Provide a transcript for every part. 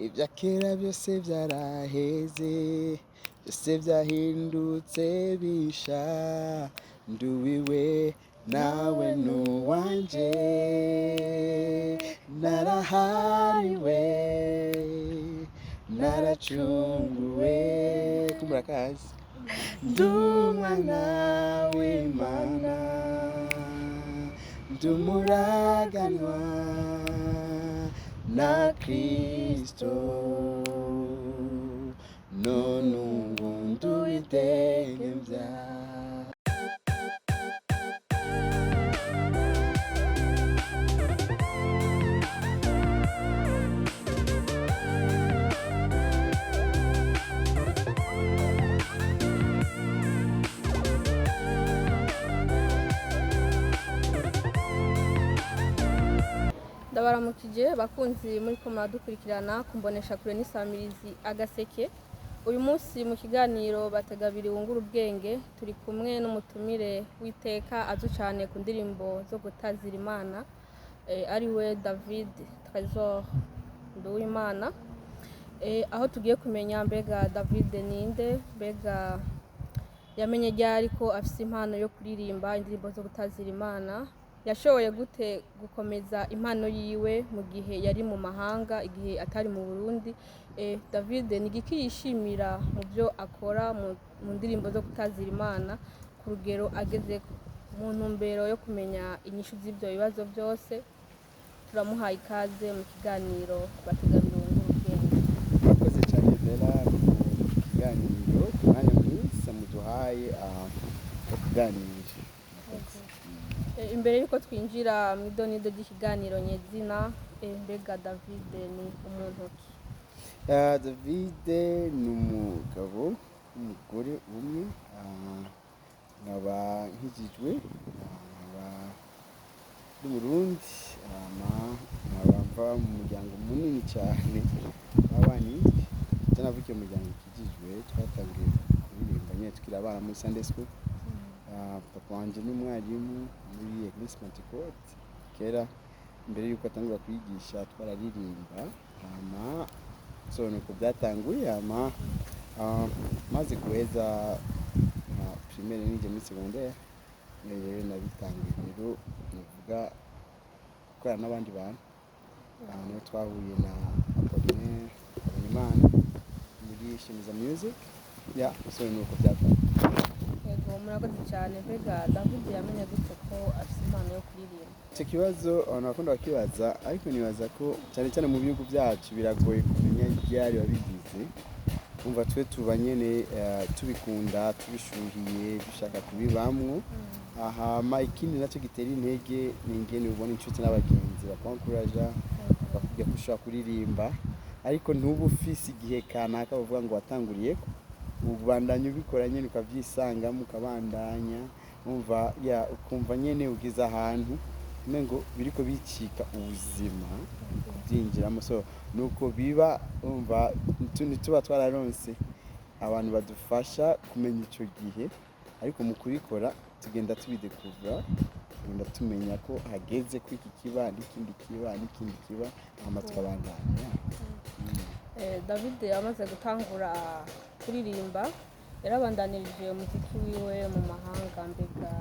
Ibya kera byose byaraheze, byose byahindutse bisha. Nduwiwe nawe nuwanje, narahariwe, naracunguwe. Kumurakazi, ndi umwana w'Imana, ndi umuraganwa na Kristo, none ubu nduwidegemvya. Ndabaramukije bakunzi muri ko muradukurikirana kumbonesha kure n'isamirizi Agaseke. Uyu munsi mu kiganiro Bategabiri wungura ubwenge turi kumwe n'umutumire w'iteka azwi cyane ku ndirimbo zo gutazira Imana, ariwe David Tresor Nduwimana. Aho tugiye kumenya mbega David ninde, mbega yamenye ryari ko afise impano yo kuririmba indirimbo zo gutazira Imana, yashoboye gute gukomeza impano yiwe mu gihe yari mu mahanga, igihe atari mu Burundi. David ni igiki yishimira mu byo akora mu ndirimbo zo gutazira Imana ku rugero agezeko? Mu ntumbero yo kumenya inyishu z'ibyo bibazo byose, turamuhaye ikaze mu kiganiro Bategabiri wungura ubwenge. Murakoze cyane Bella ku kiganiro, ku mwanya mwiza muduhaye wo kuganira. Murakoze. Imbere y'uko twinjira mu idonido ry'ikiganiro nyezina, mbega David ni umuntu ki? David ni umugabo w'umugore umwe, nkaba nkijijwe, nkaba ndi Umurundi, hama nkaba mva mu muryango munini cyane w'abana indwi. Je navukiye mu muryango ukijijwe, twatangiye kuririmba nyene tukiri abana muri Sunday school. Papa wanje ni umwarimu muri Eglise Pentecôte. Kera mbere yuko atangura kwigisha twararirimba, hama so nuko byatanguye. Hama maze guheza nka primaire ninjiye muri secondaire, rero nabitanguye rero nuvuga gukorana n'abandi bantu. Aha niho twahuye na Apollinaire Habonimana muri Shimiza Music. Ya, so nuko byatanguye. Yego, murakoze cyane. Mbega David yamenye gute ko afite impano yo kuririmba? Icyo kibazo abantu bakunda bakibaza, ariko nibaza ko cyane cyane mu bihugu byacu biragoye kumenya ryari wabigize. Umva, twe tuba nyene tubikunda, tubishuhiye, dushaka kubibamwo. Hama ikindi nacyo gitera intege ni ingene ubona inshuti n'abagenzi bakwankuraja, bakubwira ko ushobora kuririmba, ariko ntuba ufise igihe kanaka uvuga ngo watanguriyeko. Ubandanya ubikora nyene ukavyisangamo, ukabandanya, umva ya ukumva nyene ugeze ahantu umengo biriko bicika ubuzima kubyinjiramo. So nuko biba, umva, ntituba twararonse abantu badufasha kumenya ico gihe, ariko mu kubikora tugenda tubidekuvura, tugenda tumenya ko hageze ko iki kiba n'ikindi kiba n'ikindi kiba, hama tukabandanya. David amaze gutangura kuririmba yarabandanirije umuziki wiwe mu mahanga. Mbega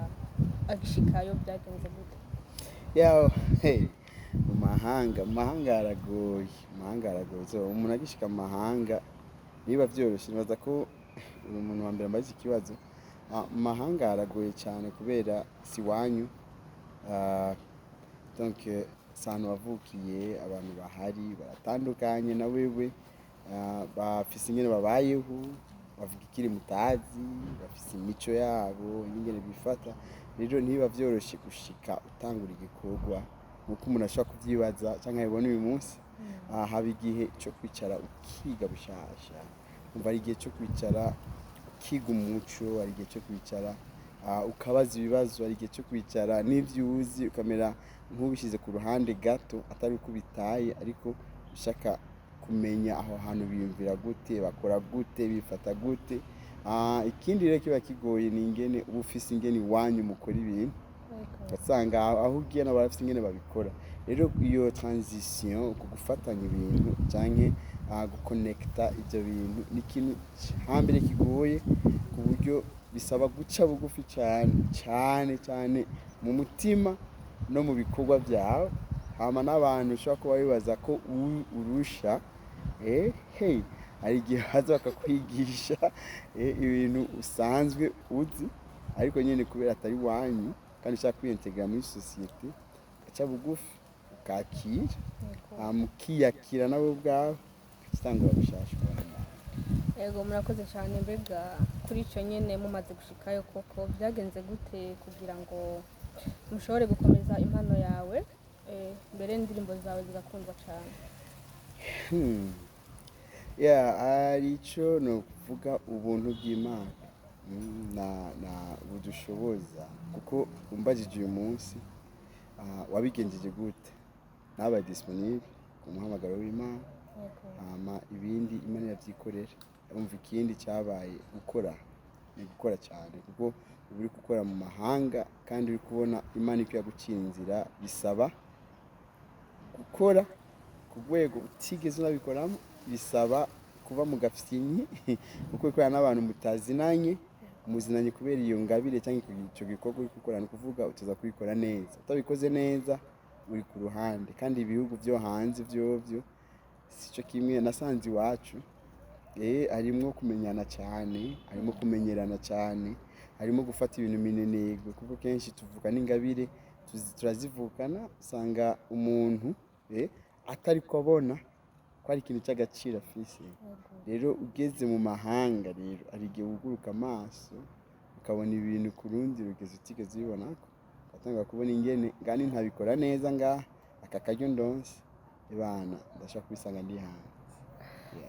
agishikayo byagenze gute? Yaw, hey, mu mahanga haragoye, mu mahanga haragoye. So umuntu agishika mu mahanga niba vyoroshe, nibaza ko uri umuntu wa mbere ambaza ikibazo. Mu mahanga haragoye cyane kubera si wanyu. Donc si ahantu wavukiye, abantu bahari baratandukanye na wewe. Bafise ingene babayeho, bavuga ikiri mutazi, bafise imico yabo n'ingene bifata. Rero ntibiba vyoroshe gushika utangura igikorwa nkuko umuntu ashobora kuvyibaza canke abibona uyu munsi. Haba igihe cyo kwicara ukiga bushasha, umva, ari igihe cyo kwicara ukiga umuco, hari igihe cyo kwicara ukabaza ibibazo, hari igihe cyo kwicara n'ivyo uzi ukamera nk'ubishyize ku ruhande gato, atari uko ubitaye, ariko ushaka kumenya aho hantu biyumvira gute, bakora gute, bifata gute. Ikindi rero kiba kigoye ni ingene uba ufise ingene iwanyu mukora ibintu, ugasanga aho ugiye nabo barafise ingene babikora. Rero iyo transition, ku gufatanya ibintu canke Gukonekita ibyo bintu ni ikintu hambere kigoye, ku buryo bisaba guca bugufi cyane cyane cyane mu mutima no mu bikorwa byawe. Hama n'abantu ushobora kuba wibaza ko urusha, hey, hari igihe baza bakakwigisha ibintu usanzwe uzi, ariko nyine kubera atari wanyu kandi ushaka kwiyentegera muri sosiyete, ugaca bugufi ukakira, hama ukiyakira nawe ubwawe, usanga gushasha ukabona. Yego, murakoze cyane. Mbega kuri icyo nyine, mumaze gushikayo koko byagenze gute kugira ngo mushobore gukomeza impano yawe, mbere indirimbo zawe zigakundwa cyane? Yeah, hari icyo ni ukuvuga ubuntu bw'Imana na budushoboza, kuko umbajije uyu munsi, wabigenjeje gute, nabaye disponible ku muhamagaro w'Imana, hama ibindi Imana irabyikorera. Umva, ikindi cyabaye gukora, ni gukora cyane, kuko uba uri gukora mu mahanga kandi uri kubona Imana iko yagucira inzira. Bisaba gukora ku rwego utigeze unabikoramo, bisaba kuba mu gafyinyi, kuko gukorana n'abantu mutazinanye, muzinanye kubera iyo ngabire cyangwa icyo gikorwa uri gukora, ni ukuvuga utuza kubikora neza. Utabikoze neza uri ku ruhande. Kandi ibihugu byo hanze byovyo si cyo kimwe nasanze iwacu. Harimo kumenyana cyane, harimo kumenyerana cyane, harimo gufata ibintu minenegwe, kuko kenshi tuvuga n'ingabire turazivukana. Usanga umuntu atari kubona ko ari ikintu cy'agaciro afise. Rero ugeze mu mahanga rero hari igihe wuguruka amaso ukabona ibintu ku rundi rugezi utigeze ubibonako, ugatanga kubona ingene ngani ntabikora neza ngaha, aka karyo ndonse ibana ndashobora kubisanga ndi hanze.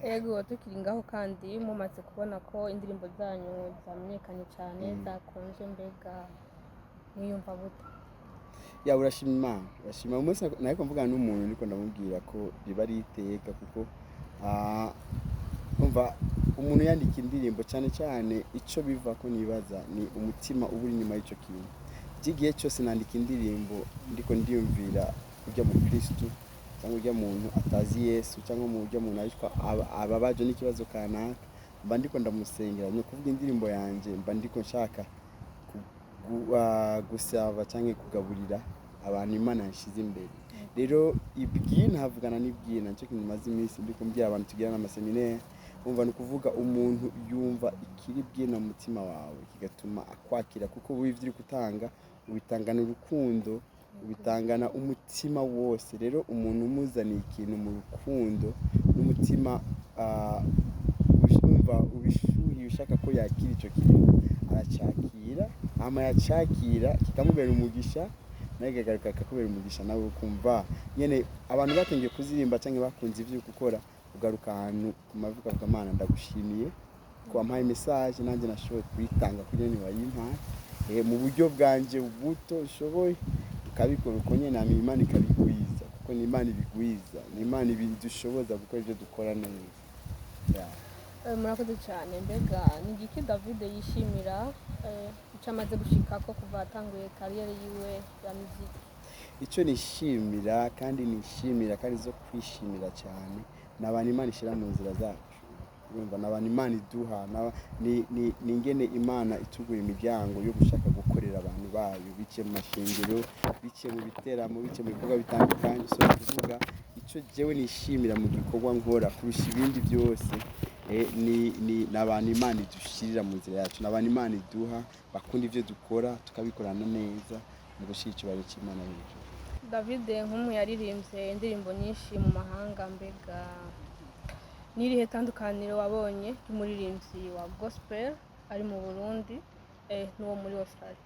Yego, tukiri ngaho kandi, mumaze kubona ko indirimbo zanyu zamenyekanye cyane, zakunzwe, mbega mwiyumva gute? Ya, urashima Imana, urashima. Umunsi nariko mvugana n'umuntu, ndiko ndamubwira ko riba ari iteka, kuko umva, umuntu yandika indirimbo, cyane cyane ico biva ko nibaza ni umutima uba uri inyuma y'ico kintu. Igihe cyose nandika indirimbo ndiko ndiyumvira kurya mu Kristu cyangwa urya muntu atazi Yesu cyangwa mu buryo muntu ariko ababajwe n'ikibazo kanaka, mba ndiko ndamusengera. Ni ukuvuga indirimbo yanjye mba ndiko nshaka gusaba cyangwa kugaburira abantu Imana yashyize imbere. Rero ibwina havugana n'ibwina, nicyo kintu maze iminsi ndi kumbwira abantu tugirana amaseminaire. Umva, ni ukuvuga umuntu yumva ikiri bwina mu mutima wawe kigatuma akwakira, kuko wowe ibyo uri gutanga ubitangana urukundo, ubitangana umutima wose. Rero umuntu umuzaniye ikintu mu rukundo n'umutima, umva ubishuhiye ushaka ko yakira icyo kintu, aracyakira. Hama yacakira kikamubera umugisha, nawe kikagaruka kakubera umugisha, nawe ukumva nyene abantu batangiye kuzirimba cyangwa bakunze ivyo uri gukora, ugaruka ahantu ku mavi ukavuga: "Mana, ndagushimiye ko wampaye message, nanjye nashoboye kuyitanga kugira ngo wayimpaye mu buryo bwanje buto nshoboye." Ukabikora uko nyene, hama Imana ikabigwiza, kuko ni Imana ibigwiza, ni Imana ibidushoboza gukora ibyo dukora neza. Yeah. Murakoze cyane. Mbega ni igiki David yishimira, icyo amaze gushikako kuva atanguye carrière yiwe ya muziki? Icyo nishimira kandi nishimira kandi zo kwishimira cyane ni abantu Imana ishyira mu nzira zacu. Urumva, ni abantu Imana iduha, ni ingene Imana itugura imiryango yo gushaka gukorera abantu bayo, biciye mu mashengero, biciye mu biteramo, biciye mu bikorwa bitandukanye. So ni kuvuga icyo jewe nishimira mu gikorwa nkora kurusha ibindi byose, ni abantu Imana idushirira mu nzira yacu, ni abantu Imana iduha bakunda ibyo dukora, tukabikorana neza mu gushyira icyubahiro cy'Imana hejuru. David nk'umu yaririmbye indirimbo nyinshi mu mahanga, mbega n'irihe tandukaniro wabonye ry'umuririmbyi wa gospel ari mu Burundi n'uwo muri Australia?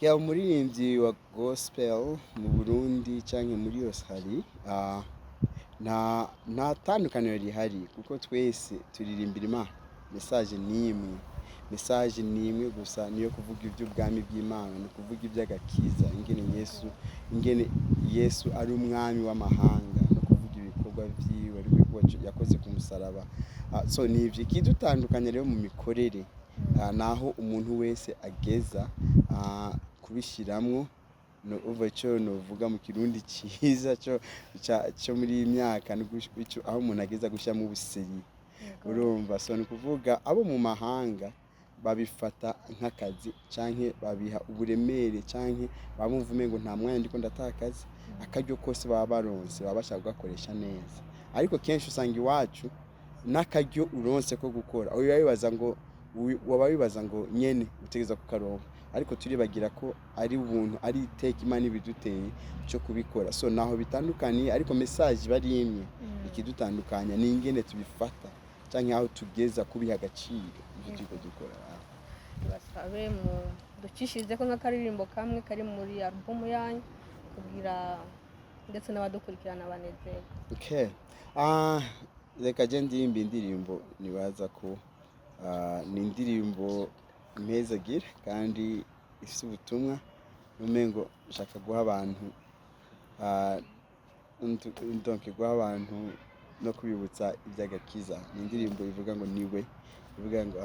Ya, umuririmbyi wa gospel mu Burundi cyangwa muri Australia, nta tandukaniro rihari, kuko twese turirimbira Imana. Message ni imwe, message ni imwe gusa, niyo kuvuga iby'ubwami bw'Imana, ni ukuvuga iby'agakiza, ingene Yesu ari umwami w'amahanga, no kuvuga ibikorwa vyiwe, ari ibikorwa yakoze ku musaraba. So ni ivyo. Ikidutandukanya rero mu mikorere, naho umuntu wese ageza kubishiramwo. No uva ico novuga mu Kirundi ciza cyo muri iyi myaka ni aho umuntu ageza gushyiramo ubuseri. Urumva, so ni ukuvuga abo mu mahanga babifata nk'akazi canke babiha uburemere, canke baba bumva umengo nta mwanya ndiko ndatakaza, akaryo kose baba baronse baba bashaka kugakoresha neza. Ariko kenshi usanga iwacu n'akaryo uronse ko gukora uba wibaza ngo waba wibaza ngo nyene utegereza kukaronka, ariko turibagira ko ari ubuntu, ari iteka Imana ibiduteye cyo kubikora. So naho bitandukaniye, ariko message iba ari imwe. Ikidutandukanya ni ingene tubifata canke aho tugeza kubiha agaciro ivyo turiko dukora. Tubasabe mu ducishirize ko nk'akaririmbo kamwe kari muri alubumu yanyu, kugira ndetse n'abadukurikirana banezerwe. Okay. Reka je ndirimba indirimbo nibaza ko ni indirimbo mpezagira kandi ifise ubutumwa, umengo nshaka guha abantu, donc guha abantu no kubibutsa iby'agakiza. Ni indirimbo ivuga ngo niwe, ivuga ngo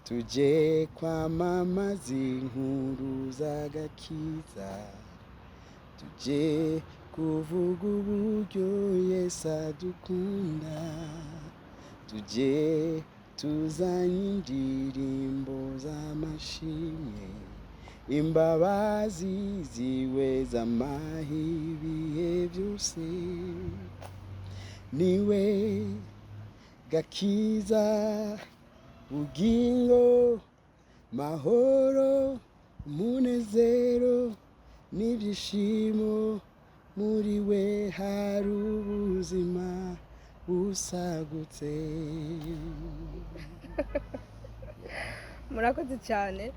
tuje kwamamaza inkuru z'agakiza, tuje kuvuga uburyo Yesu adukunda, tuje tuzanye indirimbo z'amashimwe, imbabazi ziwe z'amaha ibihe byose, niwe gakiza, bugingo, mahoro, umunezero n'ibyishimo, muri we hari ubuzima busagutse. Murakoze cyane.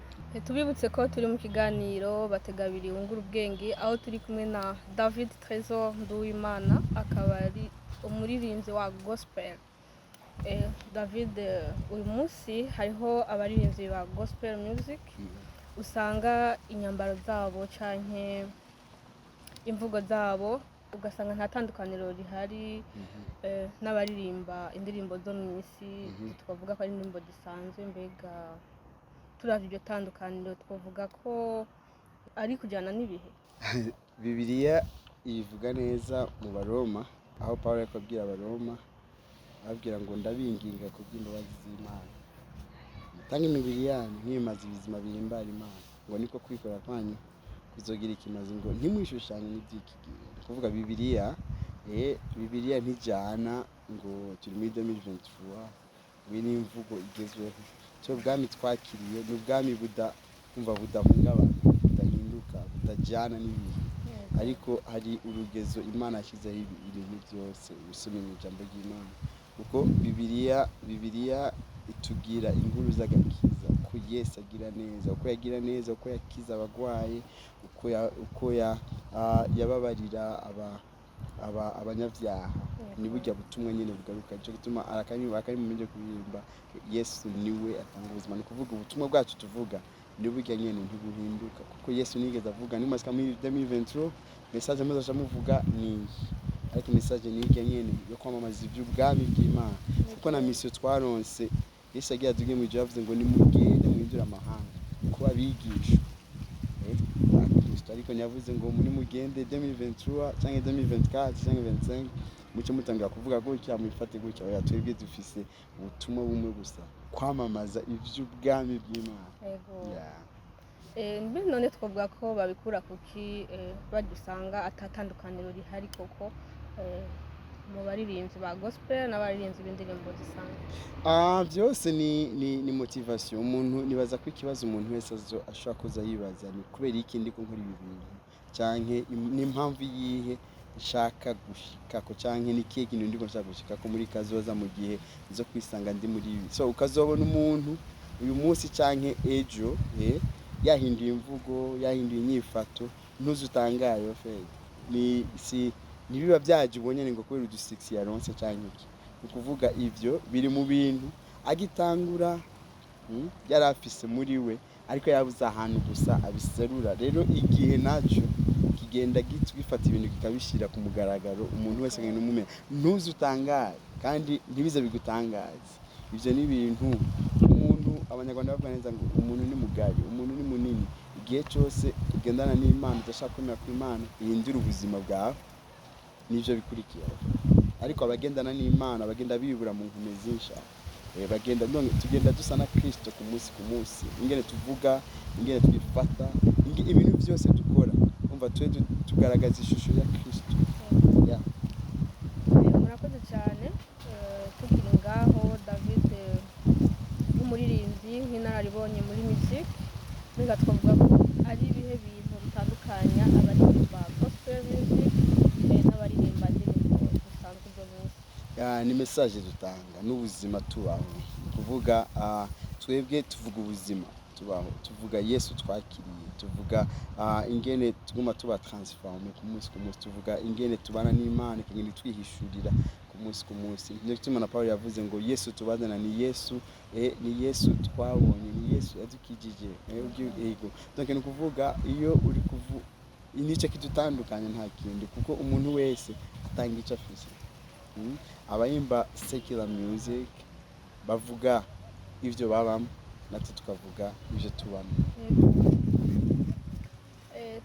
Tubibutse ko turi mu kiganiro Bategabiri wungura ubwenge, aho turi kumwe na David Tresor Nduwimana, akaba ari umuririmbyi wa gospel. David, uyu munsi hariho abaririmbyi ba gospel music usanga inyambaro zabo canke imvugo zabo ugasanga nta tandukaniro rihari n'abaririmba indirimbo zo mu isi, twavuga ko ari indirimbo zisanzwe. Mbega turavye iryo tandukaniro, twavuga ko ari kujyana n'ibihe? Bibiliya ivuga neza mu Baroma, aho Pawulo ariko abwira Abaroma, ababwira ngo ndabinginga kubw'imbabazi z'Imana, mutange imibiri yanyu nk'ibimazi bizima bihimbara Imana, ngo niko kwikora kwanyu kuzogira ikimazi, ngo ntimwishushanye n'iby'iki gihe. Ni ukuvuga Bibiliya ntijyana ngo turi muri 2023, ngo iyi ni imvugo igezweho. Cyo ubwami twakiriye ni ubwami umva budahungabana, budahinduka, butajyana n'ibihe, ariko hari urugezo Imana yashyizeho ibintu byose usomye mu ijambo ry'Imana, kuko Bibiliya itubwira inkuru z'agakiza, uko Yesu agira neza, uko yagira neza, uko yakiza abagwaye, uko yababarira abanyabyaha. Ni burya butumwa nyine bugaruka. Nicyo gituma arakanyuma mu byo kuririmba Yesu niwe atanga ubuzima. Ni ukuvuga ubutumwa bwacu tuvuga ni burya nyene ntibuhinduka, kuko Yesu nigeze avuga nimasika muri 2023 message muzaca muvuga ni iyi, ariko message ni irya nyene yo kwamamaza iby'ubwami bw'Imana, kuko na mission twaronse Yesu yagiye aduge mu ijuru, yavuze ngo nimugende muhindure amahanga kuba abigisha ba Kristo, ariko ntiyavuze ngo muri mugende 2023 canke 2024 canke 25 muce mutangira kuvuga gutya, mwifate gutya. Oya, twebwe dufise ubutumwa bumwe gusa, kwamamaza ivy'ubwami bw'Imana. Mbe none twavuga ko babikura kuki, barya usanga atatandukaniro rihari koko, mu baririmbyi ba gospel n'abaririmbyi b'indirimbo zisanzwe? Byose ni motivation. Umuntu nibaza ko ikibazo umuntu wese ashobora kuza yibaza ni kubera iki ndiko nkora ibi bintu, canke n'impamvu yihe nshaka gushikako, canke ni ikihe kintu ndiko nshaka gushikako muri kazoza mu gihe nzo kwisanga ndi muri ibi. So ukazobona umuntu uyu munsi canke ejo, yahinduye imvugo, yahinduye inyifato, ntuzutangare fede. Ni si ntibiba byaje ubonye ngo kubera udusiksi yaronse canke iki. Ni ukuvuga ivyo biri mu bintu agitangura, yari afise muri we, ariko yabuze ahantu gusa abiserura. Rero igihe naco kigenda gifata ibintu kikabishira ku mugaragaro, umuntu wese agenda umumenya, ntuzutangare kandi ntibize bigutangaze. Ivyo ni ibintu umuntu, Abanyarwanda bavuga neza ngo umuntu ni mugari, umuntu ni munini, igihe cyose ugendana n'Imana, udashaka kwemera ko Imana ihindura ubuzima bwawe, nivyo bikurikira. Ariko abagendana n'Imana bagenda bibura mu nkomezi zinsha. Bagenda none tugenda dusa na Kristo ku munsi ku munsi, ingene tuvuga, ingene twifata, ibintu byose dukora, umva twe tugaragaza ishusho ya Kristo. Yeah. Murakoze cyane. Tukiri ngaho, David, nk'umuririmbyi, nk'inararibonye muri music, mbega twavuga ko ari ibihe bintu bitandukanya abaririmba gospel music n'abaririmba indirimbo zisanzwe zo mu isi? Ya, ni message dutanga n'ubuzima tubaho. Ni kuvuga twebwe tuvuga ubuzima tubaho, tuvuga Yesu twakiriye, tuvuga ingene tuguma tuba transformé ku munsi ku munsi, tuvuga ingene tubana n'Imana ikagenda itwihishurira ku munsi ku munsi. Nico gituma na Paulo yavuze ngo Yesu tubazana ni Yesu, ni Yesu twabonye, ni Yesu yadukijije. Yego, donc ni ukuvuga iyo uri kuvu nicyo kidutandukanya, nta kindi, kuko umuntu wese atanga icyo afise. Abayimba secular music bavuga ivyo babamo, natwe tukavuga ivyo tubamo.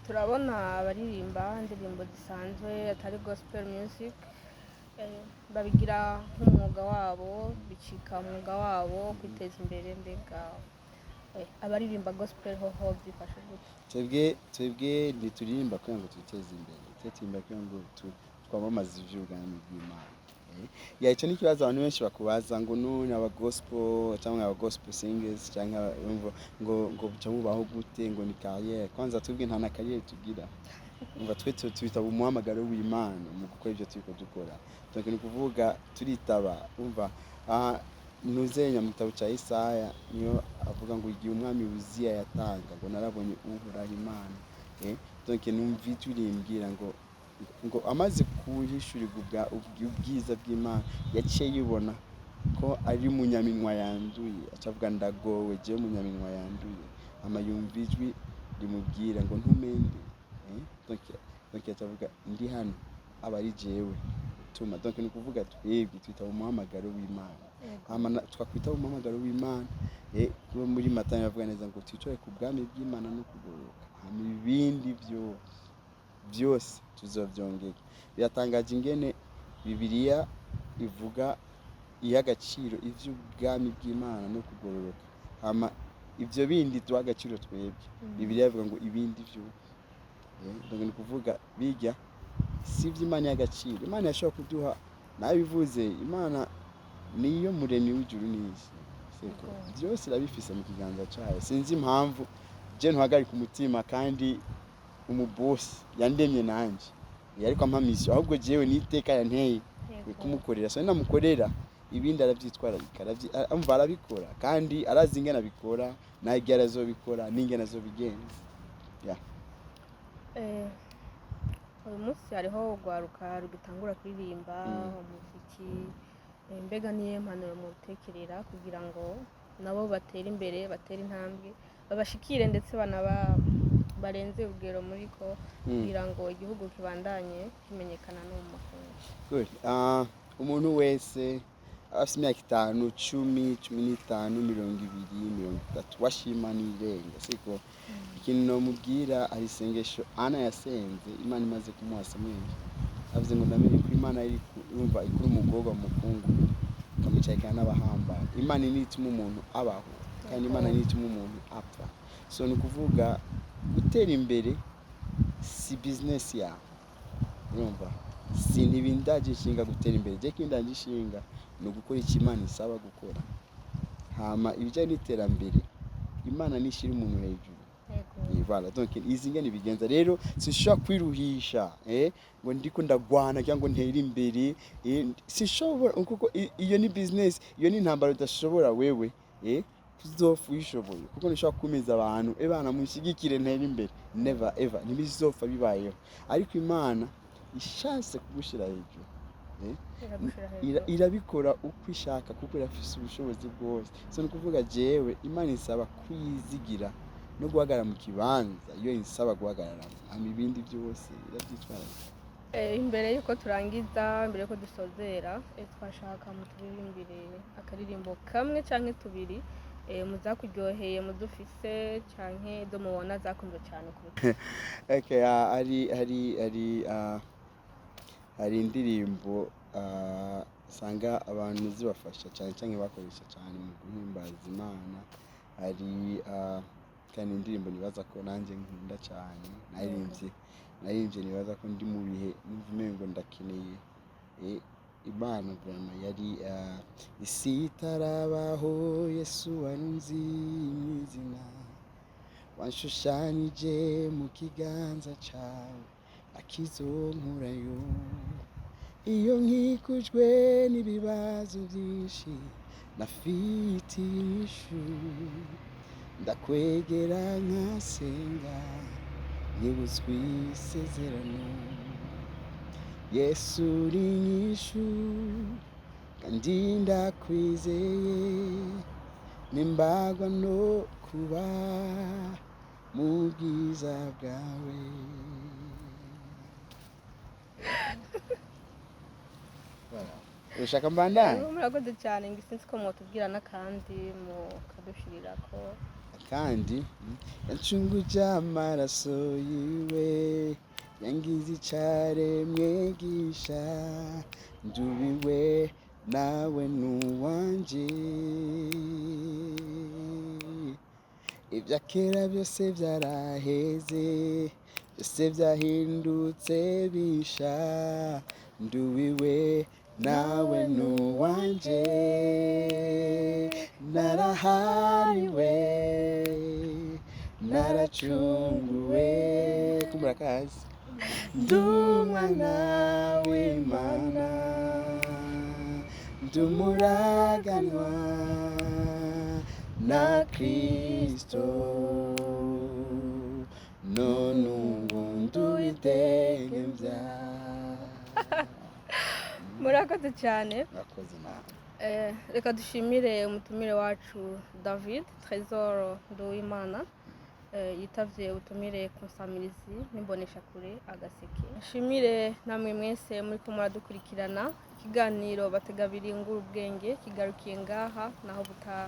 Turabona abaririmba indirimbo zisanzwe atari gospel music, babigira nk'umwuga wabo, bicika umwuga wabo kwiteza imbere. Mbega abaririmba gospel hoho byifashe gute? Twebwe ntituririmba kugira ngo twiteze imbere, twe turirimba kugira ngo twamamaze ivy'ubwami bw'Imana. Ya, ico ni ikibazo abantu benshi bakubaza ngo none aba gospel cyangwa aba gospel singers cyangwa ngo bica mubaho gute, ngo ni carrière. Kwanza twebwe nta na carrière tugira. Umva, twe twitaba umuhamagaro w'Imana mu gukora ibyo turiko dukora. Donc ni ukuvuga turitaba. Umva, ntuzenya mu gitabo cya Isaya niyo avuga ngo igihe umwami Uziya yatanga, ngo narabonye Uhoraho Imana, donc numva ijwi rimbwira ngo amaze kuhishurirwa ubwiza bw'Imana, yaciye yibona ko ari munyaminwa yanduye, acavuga: "Ndagowe jewe munyaminwa yanduye." Ama yumva ijwi rimubwira ngo ntumende. Donc acavuga: "Ndi hano, aba ari jewe tuma." Donc ni ukuvuga twebwe twitaba umuhamagaro w'Imana. Hama twakwitaba umuhamagaro w'Imana, kuba muri Matayo bavuga neza ngo twicare ku bwami bw'Imana no kugororoka, hama ibindi byo byose tuzovyongera. Biratangaje ingene Bibiliya ivuga iha agaciro ivy'ubwami bw'Imana no kugororoka, hama ivyo bindi duha agaciro twebwe, Bibiliya ivuga ngo ibindi vyo. Donc ni ukuvuga bijya si ivy'Imana iha agaciro. Imana yashobora kuduha, nabivuze, Imana niyo muremyi w'ijuru n'isi, siko? Byose irabifise mu kiganza cayo. Sinzi impamvu je ntuhagarika umutima kandi umubosi yandemye nanje yariko ampa mission, ahubwo jewe n'iteka yanteye kumukorera. So namukorera, ibindi aravyitwararika, umva, arabikora kandi arazi ingene abikora, naho arazobikora n'ingene azobigenza. Yeah. Uyu munsi hariho urwaruka rugitangura kuririmba umuziki. Mbega niyo mpanuro mutekerera kugira ngo nabo batere imbere, batere intambwe, babashikire, ndetse banaba barenze urugero muri ko, kugira ngo igihugu kibandanye kimenyekana no mu makungu? Good. Umuntu wese afite imyaka 5, 10, 15, 20, 30, washima n'irenga, siko? Ikintu nomubwira, hari isengesho Ana yasenze Imana imaze kumuha Samweli. Avuze ngo ndamenye ko Imana iri yumva ikura umugorwa mu mukungugu, ikamucarikana n'abahambaye. Imana niyo ituma umuntu abaho, kandi Imana niyo ituma umuntu apfa. So ni ukuvuga gutera imbere si business yawe, urumva, si ntibindaje ishinga gutera imbere. Je kindaje ishinga ni ugukora icyo Imana isaba gukora, hama ibijyanye n'iterambere Imana nishira umuntu hejuru. Voilà, donc izi ngene bigenza rero, sinshobora kwiruhisha ngo ndiko ndagwana cyangwa ngo ntere imbere, sinshobora, kuko iyo ni business, iyo ni intambara udashobora wewe kuzopfa uyishoboye, kuko ntushobora kumeza abantu bana munshyigikire ntere imbere. Never ever, ntibizopfa bibayeho. Ariko Imana ishatse kugushira hejuru, Iragushira hejuru. Irabikora uko ishaka, kuko irafise ubushobozi bwose. So ni ukuvuga jewe Imana isaba kwizigira no guhagarara mu kibanza iyo insaba guhagararamo, hama ibindi byose irabyitwararika. Imbere yuko turangiza, imbere yuko dusozera, twashaka muturirimbire akaririmbo kamwe canke tubiri. Mu zakuryoheye, mu zufise canke izo mubona zakunzwe cyane kuruta. Okay, hari indirimbo usanga abantu zibafasha cyane cyane bakoresha cyane mu guhimbaza Imana. Hari kandi indirimbo nibaza ko nanjye nkunda cyane, naririmbye nibaza ko ndi mu bihe numva umengo ndakeneye Imana vraiment. Yari isi itarabaho, Yesu warunzi mw'izina, wanshushanije mu kiganza cyawe, akizonkurayo. Iyo nkikujwe n'ibibazo byinshi nafitiye inyishu, ndakwegera nkasenga, nyibutswe isezerano. Yesu uri inyishu kandi ndakwizeye, nimbagwa no kuba mu bwiza bwawe. Voilà. Ushaka mbandanye? Murakoze cyane. Ngo sinzi ko mwotubwira n'akandi mukadushirirako. Kandi yancunguje amaraso yiwe, yangize icaremwe gisha, ndubiwe nawe nuwanje. Ibya kera byose byaraheze, byose byahindutse bisha, ndubiwe nawe nuwanje. Narahariwe, naracunguwe, kumurakazi, ndi umwana w'Imana, ndi umuraganwa na Kristo, none ubu nduwidegemvya. Murakoze cyane. Murakoze nawe. Reka dushimire umutumire wacu David Tresor Nduwimana, yitavye ubutumire ku nsamirizi n'imboneshakure Agaseke. Nshimire namwe mwese muriko muradukurikirana. Ikiganiro Bategabiri Ngura Ubwenge kigarukiye ngaha, naho butaha.